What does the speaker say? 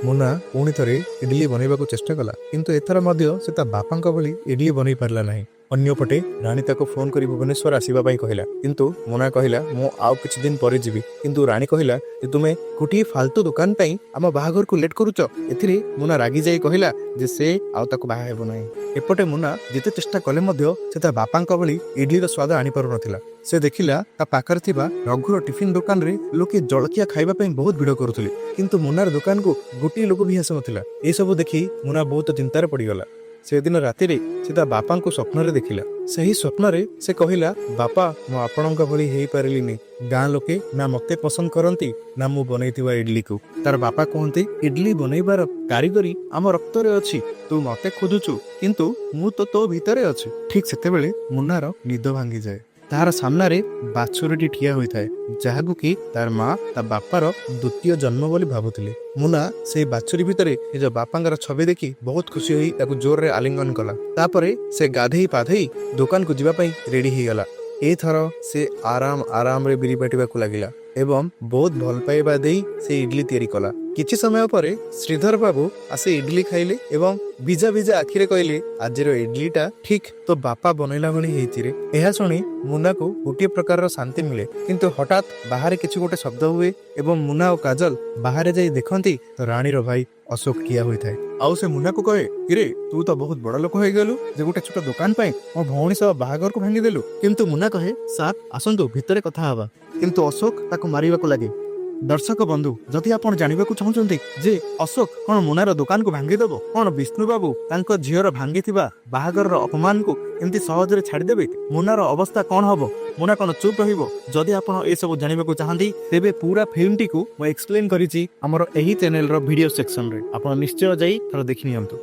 ମୁନା ପୁଣି ଥରେ ଇଡଲି ବନେଇବାକୁ ଚେଷ୍ଟା କଲା, କିନ୍ତୁ ଏଥର ମଧ୍ୟ ସେ ତା ବାପାଙ୍କ ଭଳି ଇଡଲି ବନେଇ ପାରିଲା ନାହିଁ। ଅନ୍ୟପଟେ ରାଣୀ ତାକୁ ଫୋନ କରି ଭୁବନେଶ୍ୱର ଆସିବା ପାଇଁ କହିଲା, କିନ୍ତୁ ମୁନା କହିଲା, "ମୁଁ ଆଉ କିଛି ଦିନ ପରେ ଯିବି।" କିନ୍ତୁ ରାଣୀ କହିଲା ଯେ, "ତୁମେ ଗୋଟିଏ ଫାଲତୁ ଦୋକାନ ପାଇଁ ଆମ ବାହାଘରକୁ ଲେଟ୍ କରୁଛ।" ଏଥିରେ ମୁନା ରାଗିଯାଇ କହିଲା ଯେ ସେ ଆଉ ତାକୁ ବାହା ହେବ ନାହିଁ। ଏପଟେ ମୁନା ଯେତେ ଚେଷ୍ଟା କଲେ ମଧ୍ୟ ସେ ତା ବାପାଙ୍କ ଭଳି ଇଡଲିର ସ୍ୱାଦ ଆଣିପାରୁନଥିଲା। ସେ ଦେଖିଲା, ତା ପାଖରେ ଥିବା ରଘୁର ଟିଫିନ ଦୋକାନରେ ଲୋକେ ଜଳଖିଆ ଖାଇବା ପାଇଁ ବହୁତ ଭିଡ଼ କରୁଥିଲେ, କିନ୍ତୁ ମୁନାର ଦୋକାନକୁ ଗୋଟିଏ ଲୋକ ବି ଆସୁନଥିଲା। ଏସବୁ ଦେଖି ମୁନା ବହୁତ ଚିନ୍ତାରେ ପଡ଼ିଗଲା। ସେଦିନ ରାତିରେ ସେ ତା ବାପାଙ୍କୁ ସ୍ୱପ୍ନରେ ଦେଖିଲା। ସେହି ସ୍ୱପ୍ନରେ ସେ କହିଲା, "ବାପା, ମୁଁ ଆପଣଙ୍କ ଭଳି ହେଇପାରିଲିନି। ଗାଁ ଲୋକେ ନା ମତେ ପସନ୍ଦ କରନ୍ତି, ନା ମୁଁ ବନେଇଥିବା ଇଡଲିକୁ।" ତାର ବାପା କୁହନ୍ତି, "ଇଡଲି ବନେଇବାର କାରିଗରୀ ଆମ ରକ୍ତରେ ଅଛି। ତୁ ମତେ ଖୋଜୁଛୁ, କିନ୍ତୁ ମୁଁ ତ ତୋ ଭିତରେ ଅଛି।" ଠିକ ସେତେବେଳେ ମୁନାର ନିଦ ଭାଙ୍ଗିଯାଏ। ତାହାର ସାମ୍ନାରେ ବାଛୁରୀଟି ଠିଆ ହୋଇଥାଏ, ଯାହାକୁ କି ତାର ମା ତା ବାପାର ଦ୍ୱିତୀୟ ଜନ୍ମ ବୋଲି ଭାବୁଥିଲେ। ମୁନା ସେଇ ବାଛୁରୀ ଭିତରେ ନିଜ ବାପାଙ୍କର ଛବି ଦେଖି ବହୁତ ଖୁସି ହୋଇ ତାକୁ ଜୋରରେ ଆଲିଙ୍ଗନ କଲା। ତାପରେ ସେ ଗାଧେଇ ପାଧେଇ ଦୋକାନକୁ ଯିବା ପାଇଁ ରେଡି ହେଇଗଲା। ଏଥର ସେ ଆରାମ ଆରାମରେ ବିରି ବାଟିବାକୁ ଲାଗିଲା ଏବଂ ବହୁତ ଭଲ ପାଇବା ଦେଇ ସେ ଇଡଲି ତିଆରି କଲା। କିଛି ସମୟ ପରେ ଶ୍ରୀଧର ବାବୁ ଆସି ଇଡଲି ଖାଇଲେ ଏବଂ ଭିଜା ଭିଜା ଆଖିରେ କହିଲେ, "ଆଜିର ଇଡଲିଟା ଠିକ ତୋ ବାପା ବନେଇଲା ଭଳି ହେଇଛି ରେ।" ଏହା ଶୁଣି ମୁନାକୁ ଗୋଟିଏ ପ୍ରକାରର ଶାନ୍ତି ମିଳେ। କିନ୍ତୁ ହଠାତ୍ ବାହାରେ କିଛି ଗୋଟେ ଶବ୍ଦ ହୁଏ ଏବଂ ମୁନା ଓ କାଜଲ ବାହାରେ ଯାଇ ଦେଖନ୍ତି ତ ରାଣୀର ଭାଇ ଅଶୋକ ଠିଆ ହୋଇଥାଏ। ଆଉ ସେ ମୁନାକୁ କହେ, "କିରେ, ତୁ ତ ବହୁତ ବଡ ଲୋକ ହେଇଗଲୁ ଯେ ଗୋଟେ ଛୋଟ ଦୋକାନ ପାଇଁ ମୋ ଭଉଣୀ ସହ ବାହାଘରକୁ ଭାଙ୍ଗିଦେଲୁ।" କିନ୍ତୁ ମୁନା କହେ, "ସାର୍, ଆସନ୍ତୁ, ଭିତରେ କଥା ହବା।" କିନ୍ତୁ ଅଶୋକ ତାକୁ ମାରିବାକୁ ଲାଗେ। ଦର୍ଶକ ବନ୍ଧୁ, ଯଦି ଆପଣ ଜାଣିବାକୁ ଚାହୁଁଛନ୍ତି ଯେ ଅଶୋକ କଣ ମୁନାର ଦୋକାନକୁ ଭାଙ୍ଗିଦେବ, କଣ ବିଷ୍ଣୁ ବାବୁ ତାଙ୍କ ଝିଅର ଭାଙ୍ଗିଥିବା ବାହାଘରର ଅପମାନକୁ ଏମିତି ସହଜରେ ଛାଡ଼ିଦେବେ, ମୁନାର ଅବସ୍ଥା କଣ ହବ, ମୁନା କଣ ଚୁପ୍ ରହିବ, ଯଦି ଆପଣ ଏସବୁ ଜାଣିବାକୁ ଚାହାନ୍ତି, ତେବେ ପୁରା ଫିଲ୍ମଟିକୁ ମୁଁ ଏକ୍ସପ୍ଲେନ୍ କରିଛି ଆମର ଏହି ଚ୍ୟାନେଲର ଭିଡ଼ିଓ ସେକ୍ସନରେ। ଆପଣ ନିଶ୍ଚୟ ଯାଇ ଥରେ ଦେଖି ନିଅନ୍ତୁ।